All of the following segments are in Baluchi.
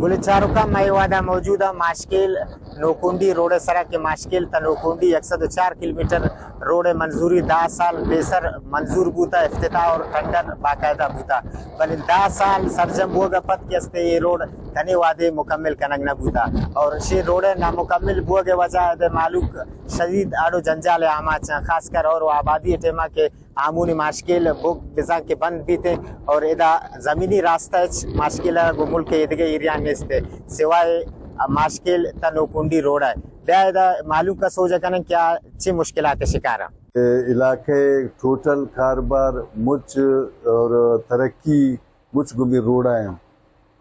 گل چاروکاں، مئے وہدا موجود آں ماشکیل نوکنڈی روڈ ءِ سرا کہ ماشکیل تا نوکنڈی یک سد و چار کلومیٹر روڈ ءِ منظوری دہ سال پیسر منظور بوتا، افتتاح اور ٹنڈر باقاعدہ بوتا، بلے دہ سال سرجم بوگ ءَ پد کہ استے اے روڈ تنے وہدے مکمل کنگ نہ بوتا اور شے روڈ ءِ نامکمل بوگ ءِ وجہ ءَ دے مہلوک شدید اڑ و جنجال ءِ آماچ آں، خاص کر اور آبادی ٹیما کہ آمونی ماشکیل بوگ بزاں کہ بند بیت اور ادا زمینی راستہ اچ ماشکیل ءَ گوں ملک ءِ ایدگہ ایریان نیست، سوائے ماشکیل تا نوکنڈی روڈ ءَ۔ بیا ادا مہلوک ءَ سوج کنن کہ آ چی مشکلات ءِ شکار آں۔ علاقہ ٹوٹل کاربار مچ اور ترقی مچ گمی روڈ ءَ۔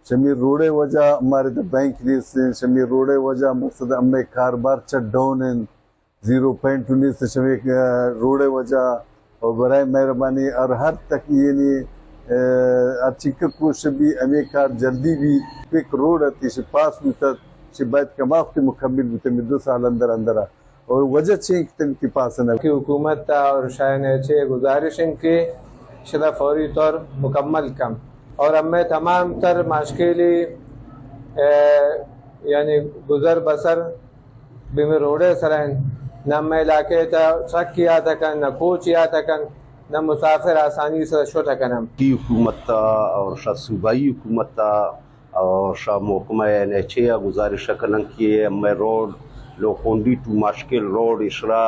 شمی روڈ ءِ وجہ ہمارے تو بینک نیست، شمی روڈ ءِ وجہ مقصد ہمیں کاربار چٹ ڈاؤن ہیں، زیرو پوائنٹ نیست، شمی روڈ ءِ وجہ۔ اور برائے مہربانی اور ہر تک یعنی ہر چیز کا کوشش بھی ہمیں کار جلدی بھی پک روڈ آتی سے پاس ہوتا، سے باید کمافت مکمل ہوتے میں دو سال اندر اندر آ۔ اور وجہ چین کہ تنکی پاس نہ۔ کہ حکومت تا اور شاہ نیچے گزارش ہیں کہ شدا فوری طور مکمل کم اور ہمیں تمام تر ماشکیلی، اے، یعنی گزر بسر بہ مئے روڈ ءِ سرا انت، نہ مئے علاقہ ءِ تہ ٹرک یات کن، نہ کوچ یات کن، نہ مسافر آسانی سرا شت کنن۔ کی حکومت تا اور شاہ صوبائی حکومت تا اور شاہ محکمہ این ایچ اے ءَ گزارش کنن کہ مئے روڈ نوکنڈی ٹو ماشکل روڈ اشرا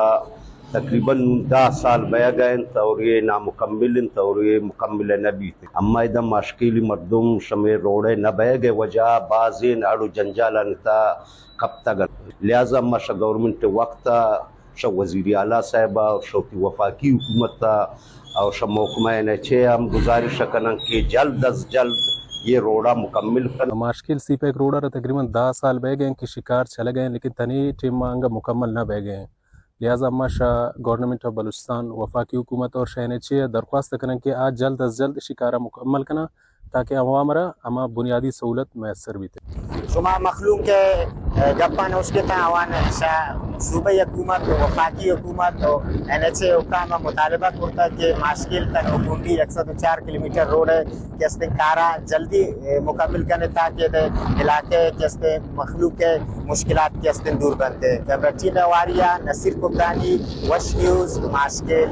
تقریباً نون دہ سال بیگ ءَ انت اور یہ نامکمل انت اور یہ مکمل نہ بیت۔ اما ادا ماشکیلی مردم شمے روڈ ءِ نہ بیگ ءِ وجہ بازیں اڑ و جنجالانی تہا کپتگ انت۔ لہذا ما شہ گورنمنٹ وقت ءَ، شہ وزیر اعلیٰ صاحب ءَ اور شہ وتی وفاقی حکومت ءَ اور شہ محکمہ این ایچ اے ءَ ہم گزارش کنن کہ جلد از جلد یہ روڈ ءَ مکمل کنن۔ ماشکیل سی پیک روڈ ءَ را تقریباً دہ سال بیگ ءَ انت کہ شکار چلگ ءَ انت، لیکن تنے ٹیم ءَ انگا مکمل نہ بیگ ءَ انت۔ لہذا ما شہ گورنمنٹ آف بلوچستان، وفاقی حکومت اور شہ این ایچ اے ءَ درخواست کنن کہ آ جلد از جلد اشی کارا مکمل کنن تاکہ عوام را ہما بنیادی سہولت میسر بیت۔ شما مخلوق ءِ گپاں نوشکتاں، آوان شہ صوبہ حکومت و وفاقی حکومت و این ایچ اے حکام ءَ مطالبہ کرتا کہ ماشکیل تا نوکنڈی یک سد و چار کلومیٹر روڈ ءِ کہ استیں کارا جلدی، اے، مکمل کنے تاکہ دے علاقہ کہ استیں مخلوق ءِ مشکلات کہ استیں دور بنتے۔ کیمرہ ٹیم ءِ ہواری ءَ نصیر کبرانی، وش نیوز، ماشکیل۔